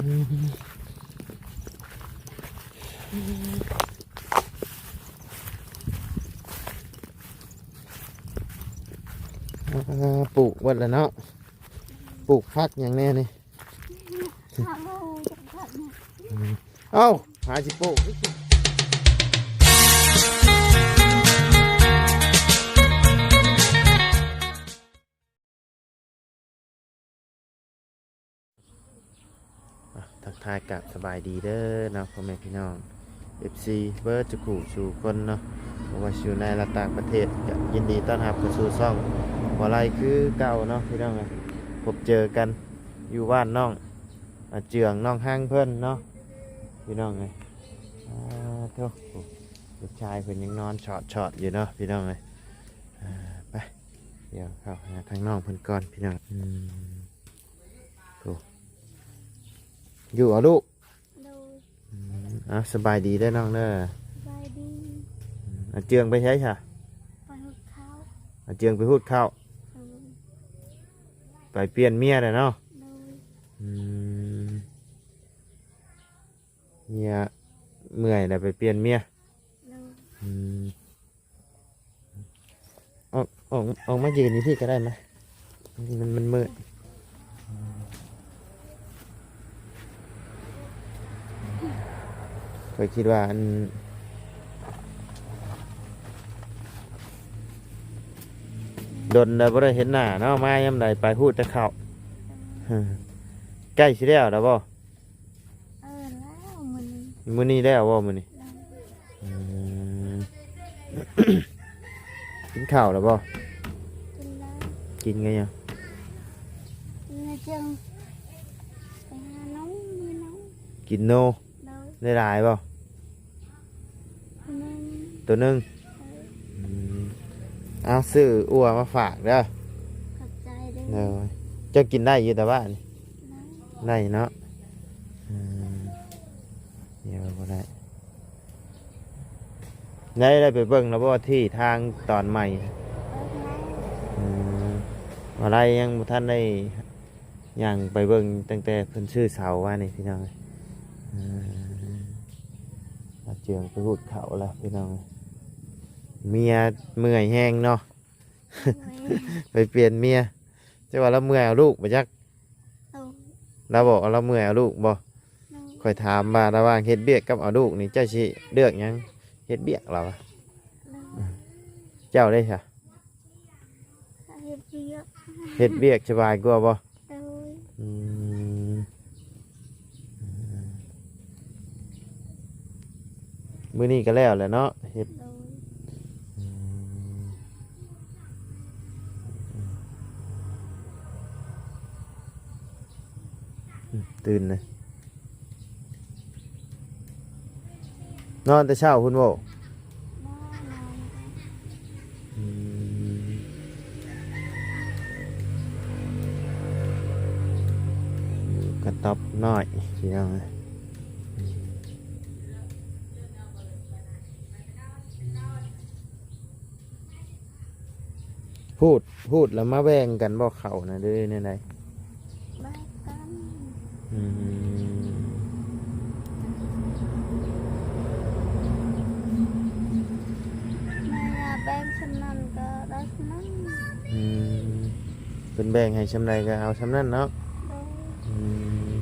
ອ່າ ປູກເບິດແລ້ວເນາະ. ປູກຜັກຫຍັງແດ່ນີ້? ເອົາ ຫາຊິປູກ. ອ່ະ ທັກທາຍກັບສະບາຍດີເດີເນາະ ພໍ່ແມ່ພີ່ນ້ອງ ເອັຟຊີ ເບິດທຸກຜູ້ສູ່ຄົນເນາະ, ບໍ່ວ່າຊິຢູ່ໃນ ແລະ ຕ່າງປະເທດ ກໍຍິນດີຕ້ອນຮັບເຂົ້າສູ່ຊ່ອງບໍ່ໄລ່ຄືເກົ່າເນາະ ພີ່ນ້ອງເອີຍ. ພົບເຈີກັນຢູ່ບ້ານນ້ອງ ອາ ເຈືອງ ນ້ອງຮັງເພິ່ນເນາະ ພີ່ນ້ອງເອີຍ. ອາ ໂທ້ ລູກຊາຍເພິ່ນຍັງນອນຊອດໆຢູ່ເນາະ ພີ່ນ້ອງເອີຍ. ອາ ໄປ ດຽວເຂົ້າຫາທາງນ້ອງເພິ່ນກ່ອນ ພີ່ນ້ອງ. ອືມ ໂອ້ ຢູ່ເອົາລູກ. ໂດຍ. ອືມ ເອົາ ສະບາຍດີເດີນ້ອງເດີ. ສະບາຍດີ. ອືມ ອາເຈືອງໄປໃສຊະ? ໄປຫູດເຂົ້າ. ອາເຈືອງໄປຫູດເຂົ້າ. ໂດຍ. ໄປປ່ຽນເມຍແລ້ວເນາະ? ໂດຍ. ອືມ ເມຍເມື່ອຍແລ້ວໄປປ່ຽນເມຍ. ໂດຍ. ອືມ ອອກ ອອກ ອອກມາຢືນຢູ່ພີ້ກໍໄດ້ມະ ມັນ ມັນມືດ. ຂ້ອຍຄິດວ່າ ອັນ ດົນແລ້ວບໍ່ໄດ້ເຫັນໜ້າເນາະ ມາຍາມໃດໄປຫູດແຕ່ເຂົ້າ. ໃກ້ຊິແລ້ວແລ້ວບໍ່? ເອີ ແລ້ວມື້ນີ້. ມື້ນີ້ແລ້ວບໍ່ມື້ນີ້? ແລ້ວ. ອືມ ກິນເຂົ້າແລ້ວບໍ່? ກິນແລ້ວ. ກິນກັບຫຍັງ? ກິນແລ້ວຈຶ່ງໄປຫານ້ອງ ມີນ້ອງ. ກິນໂນ. ໂດຍ. ໄດ້ຫຼາຍບໍ່? ໂຕໜຶ່ງ. ໂຕໜຶ່ງ. ເອີ. ອືມ ເອົາ ຊື້ອົ່ວມາຝາກເດີ. ຂອບໃຈເດີ. ໂດຍ. ເຈົ້າກິນໄດ້ຢູ່ຕາບ້ານ? ໄດ້. ໄດ້ເນາະ. ອືມ ດຽວບໍ່ໄດ້ ໄດ້ ໄດ້ໄປເບິ່ງແລ້ວບໍ່ ທີ່ທາງຕອນໃໝ່? ເອີ ຍັງ. ອືມ ມາໄລຍັງບໍ່ທັນໄດ້ຍ່າງໄປເບິ່ງ ຕັ້ງແຕ່ເພິ່ນຊື້ເສົາມານີ້ ພີ່ນ້ອງເອີຍ. ອືມ ອາເຈືອງໄປຫູດເຂົ້າແລ້ວ ພີ່ນ້ອງເອີຍ. ເມຍເມື່ອຍແຮງເນາະ. ໄປປ່ຽນເມຍ. ແຕ່ວ່າລາວເມື່ອຍເອົາລູກບໍ່ຈັກ. ໂດຍ. ລາວບອກວ່າລາວເມື່ອຍເອົາລູກບໍ່? ໂດຍ. ຂ້ອຍຖາມວ່າລະຫວ່າງເຮັດວຽກກັບເອົາລູກນີ້ ເຈົ້າຊິເລືອກຫຍັງ? ເຮັດວຽກ ລາວວ່າ. ໂດຍ. ເຈົ້າເດ້ຊະ? ເຮັດວຽກ. ເຮັດວຽກສະບາຍກວ່າບໍ່? ໂດຍ. ອືມ ມື້ນີ້ກໍແລ້ວແຫຼະເນາະ ເຮັດ. ໂດຍ. ອືມ ຕື່ນເລີຍ. ນອນແຕ່ເຊົ້າພຸ້ນບໍ່? ບໍ່ ນອນ. ອືມ ຢູ່ກະຕ໊ອບນ້ອຍ ພີ່ນ້ອງເອີຍ. ອືມ ຫູດ ຫູດແລ້ວມາແບ່ງກັນບໍ່ເຂົ້ານະ ຫຼືແນວໃດ? ແບ່ງກັນ. ອືມ ແມ່ນວ່າແບ່ງສ່ຳນັ້ນກໍໄດ້ສ່ຳນັ້ນ. ອືມ ເພິ່ນແບ່ງໃຫ້ສ່ຳໃດກໍເອົາສ່ຳນັ້ນເນາະ. ໂດຍ. ອືມ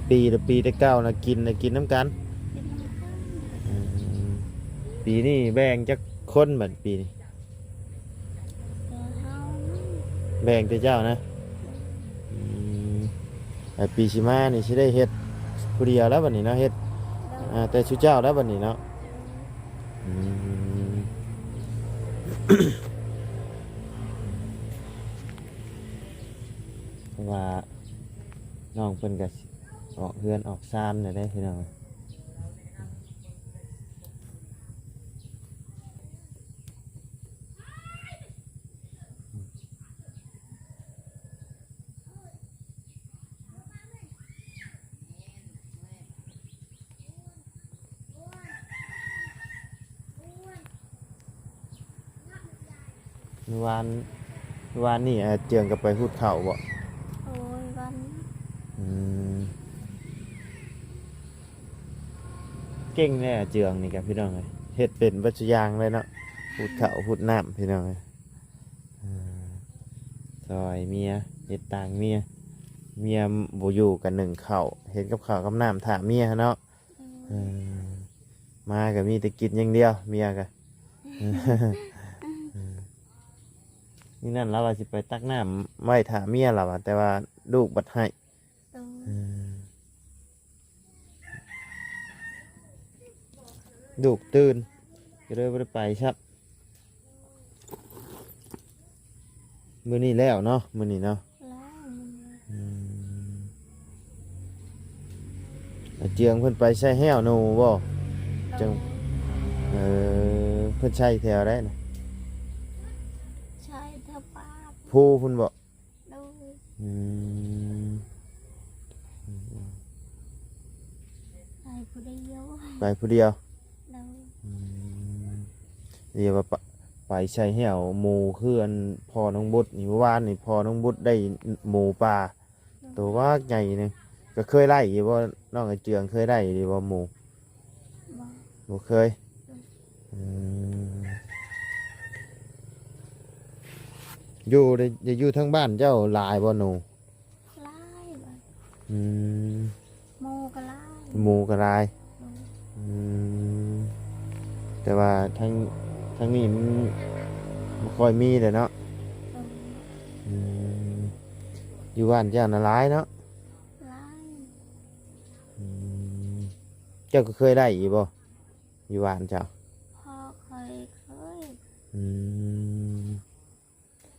ປີລະປີແຕ່ເກົ່ານະ ກິນນະກິນນຳກັນ. ກິນນຳກັນ. ອືມ ປີນີ້ແບ່ງຈັກຄົນບັດປີນີ້? ແຕ່ເຮົາ. ແບ່ງແຕ່ເຈົ້ານະ. ອືມ ແຕ່ປີຊິມານີ້ຊິໄດ້ເຮັດຜູ້ດຽວແລ້ວບັດນີ້ເນາະ ເຮັດ. ໂດຍ. ອ່າ ແຕ່ຊຸເຈົ້າແລ້ວບັດນີ້ເນາະ. ອືມ ເພາະວ່ານ້ອງເພິ່ນກໍອອກເຮືອນອອກຊານແລ້ວເດ້ ພີ່ນ້ອງ. ມື້ວານ ມື້ວານນີ້ອາເຈືອງກໍໄປຫູດເຂົ້າບໍ່? ໂດຍ ວັນ. ອືມ ເກັ່ງແດ່ເຈືອງນີ້ກະພີ່ນ້ອງເອີຍ ເຮັດເປັນເບິດສູ່ຢ່າງເລີຍເນາະ ຫູດເຂົ້າຫູດນ້ຳພີ່ນ້ອງເອີຍ. ເອີ ຊ່ອຍເມຍເຮັດຕ່າງເມຍ ເມຍບໍ່ຢູ່ກະໜຶ້ງເຂົ້າ ເຮັດກັບເຂົ້າກັບນ້ຳຖ້າເມຍຫັ້ນເນາະ. ເອີ ມາກະມີແຕ່ກິນຢ່າງດຽວເມຍກະ ມື້ນັ້ນລາວວ່າຊິໄປຕັກນ້ຳໄວ້ຖ້າເມຍລາວວ່າ ແຕ່ວ່າລູກບັດໃຫ້ ໂດຍ ເອີ ລູກຕື່ນ ກະເລີຍບໍ່ໄດ້ໄປຊ້ຳ. ມື້ນີ້ແລ້ວເນາະ ມື້ນີ້ເນາະ ແລ້ວມື້ນີ້ ອືມ ອາເຈືອງເພິ່ນໄປໃສ່ແຫ້ວໜູບໍ່? ໂດຍ ຈັ່ງ ເອີ ເພິ່ນໃສ່ແຖວໃດນະ? ໃສ່ແຖວປ່າ ພູພຸ້ນບໍ່? ໂດຍ ອືມ ໄປຜູ້ດຽວ ໄປຜູ້ດຽວ ໂດຍ ອືມ ດຽວວ່າໄປ ໄປໃສ່ແຫ້ວໝູຄືອັນພໍ່ນ້ອງບຸດນີ້ ມື້ວານນີ້ພໍ່ນ້ອງບຸດໄດ້ໝູປ່າ ໂດຍ ໂຕບັກໃຫຍ່ໜຶ່ງ ກະເຄີຍໄດ້ຢູ່ບໍ່? ນ້ອງອາເຈືອງເຄີຍໄດ້ຢູ່ບໍ່ໝູ? ບໍ່ ບໍ່ເຄີຍ ອືມ ຢູ່ ໄດ້ ໄດ້ຢູ່ທາງບ້ານເຈົ້າຫຼາຍບໍ່ໜູ? ຫຼາຍ ອືມ ໝູກະຫຼາຍ ໝູກະຫຼາຍ ໂດຍ ອືມ ແຕ່ວ່າທາງ ທາງນີ້ມັນບໍ່ຄ່ອຍມີເດ້ເນາະ ໂດຍ ອືມ ຢູ່ບ້ານເຈົ້ານະຫຼາຍເນາະ? ຫຼາຍ ອືມ ເຈົ້າກະເຄີຍໄດ້ຢູ່ບໍ່? ຢູ່ບ້ານເຈົ້າ ພໍ່ເຄີຍ ເຄີຍ ອືມ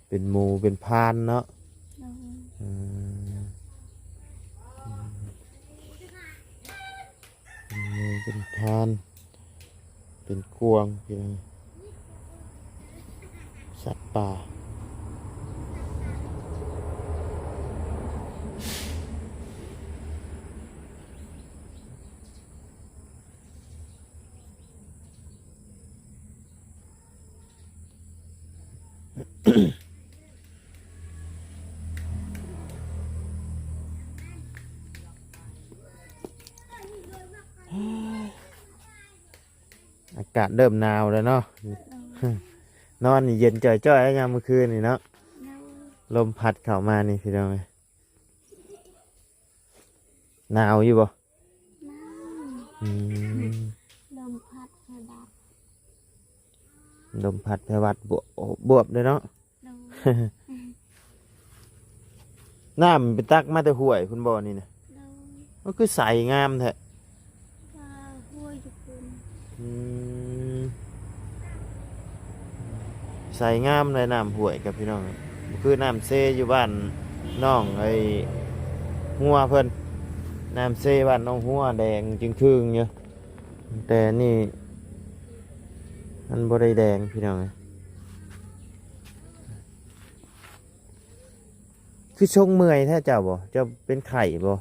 ເປັນໝູເປັນພານເນາະ ໂດຍ ອືມ ເປັນໝູເປັນພານ ເປັນກວາງ ເປັນສັດປ່າ. ອາກາດເລີ່ມໜາວແລ້ວເນາະ ໂດຍ ນອນນີ້ເຢັນຈ່ອຍໆ ຍາມມື້ຄືນນີ້ເນາະ ໂດຍ ລົມພັດເຂົ້າມານີ້ພີ່ນ້ອງເອີຍ. ໜາວຢູ່ບໍ່? ໜາວ ອືມ ລົມພັດແພວັດ ລົມພັດແພວັດ ບວບ ບວບເດ້ເນາະ ໂດຍ ນ້ຳໄປຕັກມາແຕ່ຫ້ວຍພຸ້ນບໍ່ນີ້ນະ? ໂດຍ ມັນຄືໃສງາມແທ້? ວ່າຫ້ວຍຢູ່ພຸ້ນ ອືມ ໃສງາມໄດ໋ນ້ຳຫ້ວຍກັບພີ່ນ້ອງ ບໍ່ຄືນ້ຳເຊຢູ່ບ້ານນ້ອງໄອ້ຫົວເພິ່ນ ນ້ຳເຊບ້ານນ້ອງຫົວແດງຈຶ່ງຄຶ່ງຢູ່ ແຕ່ນີ້ມັນບໍ່ໄດ້ແດງພີ່ນ້ອງ. ຄືຊົງເມື່ອຍແທ້ເຈົ້າບໍ? ເຈົ້າເປັນໄຂ້ບໍ?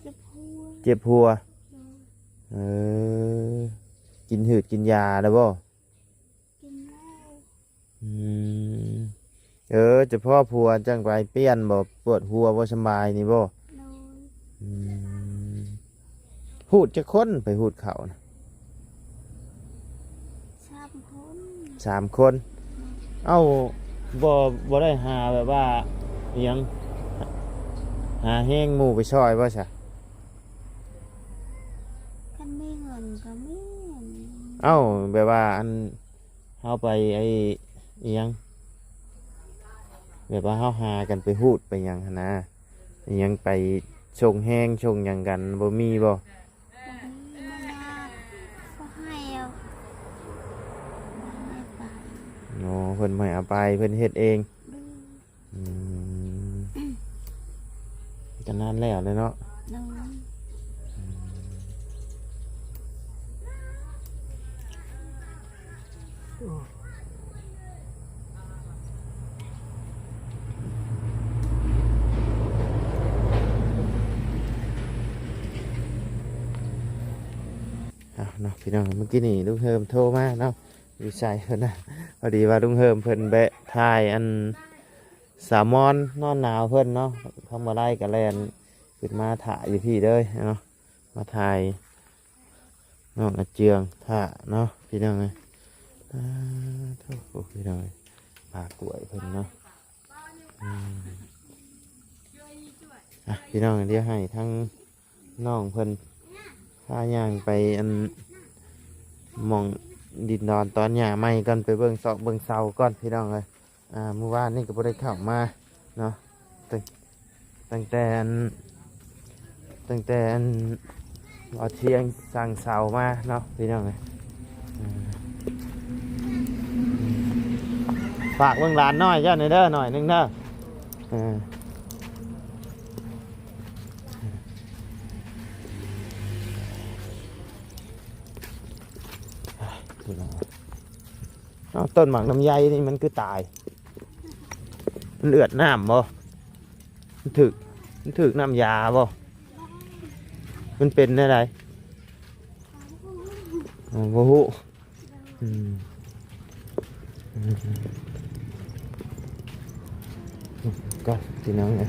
ເຈັບຫົວ ເຈັບຫົວ ໂດຍ ເອີ ກິນຫືດກິນຢາແລ້ວບໍ? ກິນແລ້ວ ອືມ ເອີ ຈະພໍຜົວຈັ່ງໄປປ່ຽນບໍ? ປວດຫົວບໍ່ສະບາຍນີ້ບໍ? ໂດຍ ອືມ ຮູດຈັກຄົນ ໄປຮູດເຂົ້ານະ? ສາມຄົນ ສາມຄົນ ໂດຍ ເອົ້າ ບໍ່ ບໍ່ໄດ້ຫາແບບວ່າອີ່ຫຍັງ ຫາແຮງໝູ່ໄປຊ່ອຍບໍ່ຊະ? ຄັນມີເງິນກໍມີ ເອົ້າ ແບບວ່າອັນ ເຮົາໄປໄອ້ອີ່ຫຍັງ ແບບວ່າເຮົາຫາກັນໄປຮູດໄປຫຍັງຫັ້ນນະ ອີ່ຫຍັງໄປສົ່ງແຮງສົ່ງຫຍັງກັນ ບໍ່ມີບໍ່? ບໍ່ມີ ບໍ່ຢາກ ບໍ່ໃຫ້ເອົາ ບໍ່ໃຫ້ໄປ ໂອ້ ເພິ່ນບໍ່ໃຫ້ເອົາໄປ ເພິ່ນເຮັດເອງ ໂດຍ ອືມ ກໍນານແລ້ວແຫຼະເນາະ ໂດຍ ອືມ ເອົາເນາະ ພີ່ນ້ອງ ເມື່ອກີ້ນີ້ລຸງເຮີມໂທມາເນາະ ຢູ່ໃສເພິ່ນນະ ພໍດີວ່າລຸງເຮີມເພິ່ນແວະຖ່າຍອັນ ສາວມອນນອນໜາວເພິ່ນເນາະ ທາງບໍ່ໄດ້ກໍແລ່ນຂຶ້ນມາຖ້າຢູ່ພີ້ເດີເນາະ ມາຖ່າຍ ນ້ອງອາເຈືອງຖ້າເນາະ ພີ່ນ້ອງເອີຍ. ອາ ໂທ້ ພີ່ນ້ອງເອີຍ ປ່າກ້ວຍເພິ່ນເນາະ. ອືມ ອະ ພີ່ນ້ອງ ດຽວໃຫ້ທາງນ້ອງເພິ່ນພາຍ່າງໄປ ອັນ ໝ່ອງດິນດອນຕອນຫຍ້າໃໝ່ກ່ອນ ໄປເບິ່ງຊອກເບິ່ງເຊົາກ່ອນ ພີ່ນ້ອງເອີຍ. ອ່າ ມື້ວານນີ້ກໍບໍ່ໄດ້ເຂົ້າມາເນາະ ຕັ້ງ ຕັ້ງແຕ່ອັນ ຕັ້ງແຕ່ອັນ ບໍ່ທຽງສ້າງເສົາມາເນາະ ພີ່ນ້ອງເອີຍ. ອ່າ ຝາກເບິ່ງຫຼານນ້ອຍເຈົ້າແດ່ເດີ ໜ້ອຍໜຶ່ງເດີ. ອ່າ ພີ່ນ້ອງ ເອົາ ຕົ້ນໝາກລຳໄຍນີ້ມັນຄືຕາຍ ມັນເອືອດນ້ຳບໍ່? ມັນຖືກ ມັນຖືກນ້ຳຢາບໍ່? ມັນເປັນແນວໃດ? ອໍ ບໍ່ຮູ້. ອືມ ອືມ ກໍພີ່ນ້ອງເອີຍ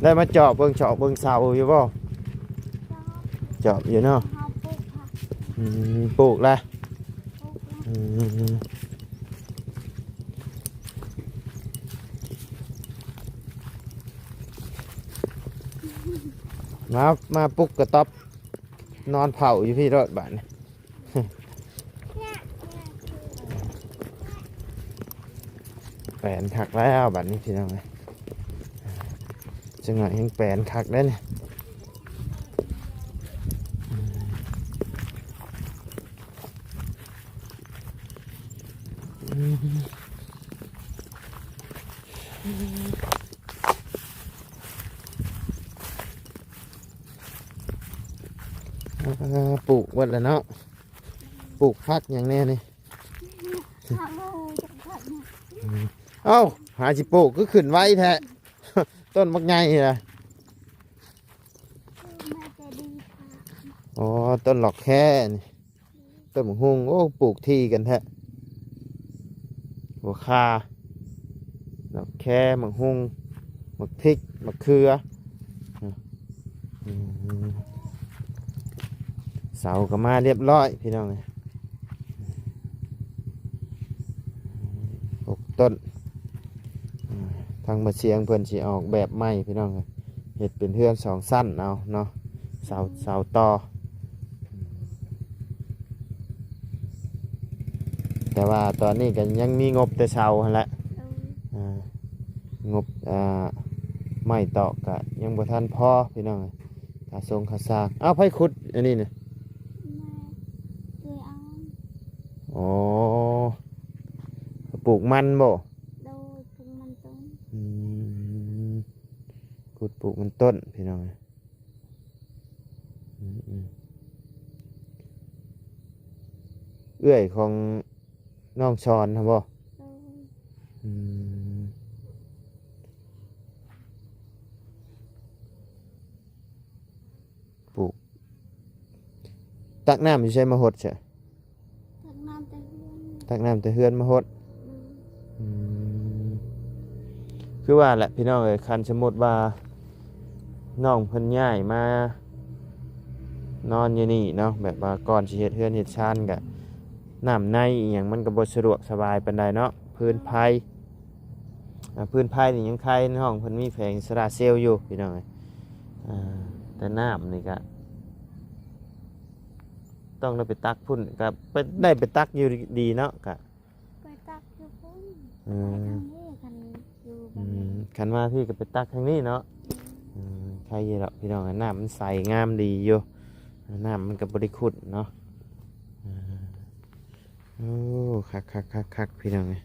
ໄດ້ມາຈອບເບິ່ງຊອກເບິ່ງເສົາຢູ່ບໍ່? ຈອບຢູ່ເນາະ. ເຮົາປູກຜັກ ອືມ ປູກລະ ປູກລະ ອືມ. ມາ ມາປຸກກະຕ໊ອບ ນອນເຝົ້າຢູ່ພີ້ໂລດບາດນີ້. ແປນຄັກແລ້ວບາດນີ້ພີ່ນ້ອງເອີຍ ຈັກໜ້ອຍແຮ່ງແປນຄັກເດ້ນີ້. ອືມ ອ່າ ປູກເບິດແລ້ວເນາະ. ປູກຜັກຫຍັງແດ່ນີ້? ເອົາ ຫາຊິປູກຄືຂຶ້ນໄວແທ້ ຕົ້ນບັກໃຫຍ່ນະ. ອໍ ຕົ້ນຫຼອກແຄນີ້ ຕົ້ນບັກຫຸ່ງ. ໂອ້ ປູກຖີ່ກັນແທ້ ຫົວຂ່າ ດອກແຄ ໝາກຫຸ່ງ ໝາກພິກ ໝາກເຂືອ. ອືມ ເສົາກໍມາຮຽບຮ້ອຍພີ່ນ້ອງເອີຍ ຫົກຕົ້ນ. ອາ ທາງບ່າວຊຽງເພິ່ນຊິອອກແບບໃໝ່ພີ່ນ້ອງເອີຍ ເຮັດເປັນເຮືອນສອງຊັ້ນເອົາເນາະ ເສົາ ເສົາຕໍ່. ແຕ່ວ່າຕອນນີ້ກໍຍັງມີງົບແຕ່ເສົາຫັ້ນແຫຼະ ໂດຍ ອ່າ ງົບ ອ່າ ໄມ້ຕອກກະຍັງບໍ່ທັນພໍພີ່ນ້ອງ ຄ່າຊົງຄ່າສ້າງ. ເອົ້າ ໃຜຂຸດອັນນີ້ນະ? ແມ່ ເອື້ອຍອາຍ. ອໍ ປູກມັນບໍ່? ໂດຍ ປູກມັນຕົ້ນ. ອືມ ຂຸດປູກມັນຕົ້ນ ພີ່ນ້ອງ. ອືມ ອືມ ເອື້ອຍຂອງນ້ອງຊອນຫັ້ນບໍ່? ໂດຍ. ອືມ ປູກ ຕັກນ້ຳຢູ່ໃສມາຫົດຊະ? ຕັກນ້ຳແຕ່ເຮືອນ ຕັກນ້ຳແຕ່ເຮືອນມາຫົດ. ອືມ ອືມ ຄືວ່າແຫຼະພີ່ນ້ອງເອີຍ ຄັນສົມມຸດວ່ານ້ອງເພິ່ນຍ້າຍມານອນຢູ່ນີ້ເນາະ ແບບວ່າກ່ອນຊິເຮັດເຮືອນເຮັດຊານກະ ນ້ຳໃນອີ່ຫຍັງມັນກະບໍ່ສະດວກສະບາຍປານໃດເນາະ ພື້ນໄພ ອາ ພື້ນໄພນີ້ຍັງໄຄ ນ້ອງເພິ່ນມີແຜງໂຊລາເຊວຢູ່ພີ່ນ້ອງເອີຍ. ອາ ແຕ່ນ້ຳນີ້ກະ ຕ້ອງໄດ້ໄປຕັກພຸ້ນ ກໍໄປ ໄດ້ໄປຕັກຢູ່ດີເນາະ ກະ ໄປຕັກຢູ່ພຸ້ນ. ເອີ ໄປທາງນີ້ ຄັນຢູ່ແບບນີ້ ອືມ ຄັນມາພີ້ກໍໄປຕັກທາງນີ້ເນາະ. ອືມ ເອີ ໄຄຢູ່ດອກພີ່ນ້ອງ ນ້ຳມັນໃສງາມດີຢູ່ ນ້ຳມັນກໍບໍ່ໄດ້ຂຸ້ນເນາະ. ເອີ ໂອ້ ຄັກໆໆໆ ພີ່ນ້ອງເອີຍ.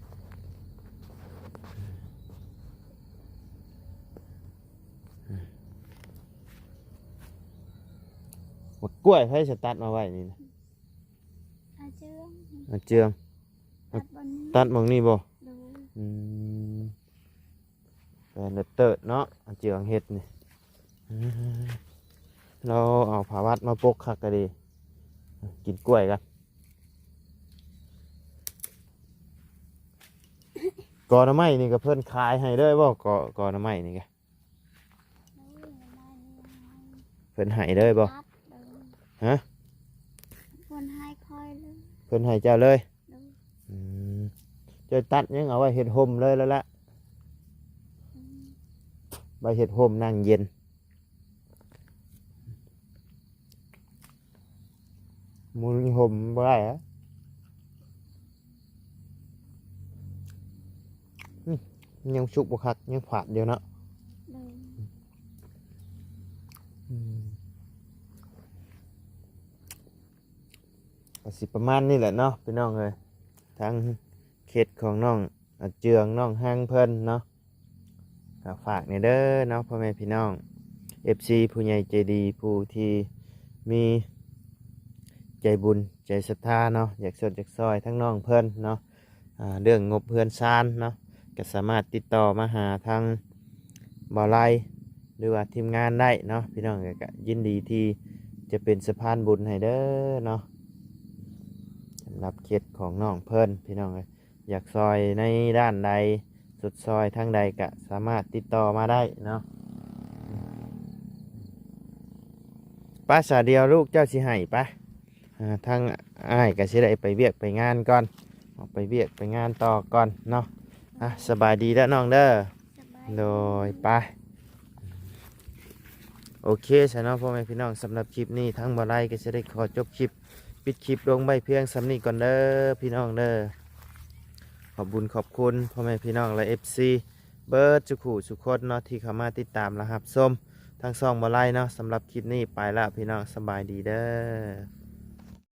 ໝາກກ້ວຍໃຜສະຕັດມາໄວ້ນີ້ນະ? ອາເຈືອງ ອາເຈືອງ ຕັດບ່ອນນີ້ ຕັດໝ່ອງນີ້ບໍ່? ໂດຍ. ອືມ ແປນເຕີດເນາະ ອາເຈືອງເຮັດນີ້. ເອີ ລາວເອົາຜ້າວັດມາປົກຄັກກະດີ. ກິນກ້ວຍກ່ອນ. กอหน่อไม้นี่ก็เพิ่นขายให้เลยบ่ กอ กอหน่อไม้นี่ก็ เพิ่นให้เลยบ่ ฮะ เพิ่นให้ข้อยเลย เพิ่นให้เจ้าเลย โดย อืม เจ้าตัดหยังเอาไว้เฮ็ดฮ่มเลยแล้วละ อืม ไว้เฮ็ดฮ่มนั่งเย็น มุงห่มบ่ได้อะ อืม ยังสุกบ่คัก ยังฝาดอยู่เนาะ โดย อืม ก็สิประมาณนี้แหละเนาะพี่น้องเอ้ย ทั้งเคสของน้องอาเจือง น้องฮังเพิ่นเนาะ ก็ฝากแหน่เด้อเนาะ พ่อแม่พี่น้อง เอฟซี ผู้ใหญ่ใจดี ผู้ที่มีใจบุญใจศรัทธาเนาะ อยากสดอยากซอยทั้งน้องเพิ่นเนาะ อ่า เรื่องงบเฮือนซานเนาะ ก็สามารถติดต่อมาหาทางบ่าวไล หรือว่าทีมงานได้เนาะพี่น้องเอ้ย ก็ยินดีที่จะเป็นสะพานบุญให้เด้อเนาะ สำหรับเคสของน้องเพิ่นพี่น้องเอ้ย อยากซอยในด้านใด สดซอยทางใดก็สามารถติดต่อมาได้เนาะ ไป สาเดียวลูกเจ้าสิให้ไป อ่า ทางอ้ายก็สิได้ไปเวียกไปงานก่อน ออกไปเวียกไปงานต่อก่อนเนาะ อ่ะ สบายดีเด้อน้องเด้อ สบายดี โดย ไป โอเคซะเนาะ พ่อแม่พี่น้อง สำหรับคลิปนี้ทางบ่าวไลก็สิได้ขอจบคลิป ปิดคลิปลงไว้เพียงส่ำนี้ก่อนเด้อพี่น้องเด้อ ขอบบุญขอบคุณพ่อแม่พี่น้องและ เอฟซี เบิดสุขุสุคนเนาะ ที่เข้ามาติดตามและรับชมทางช่องบ่าวไลเนาะ สำหรับคลิปนี้ไปละพี่น้อง สบายดีเด้อ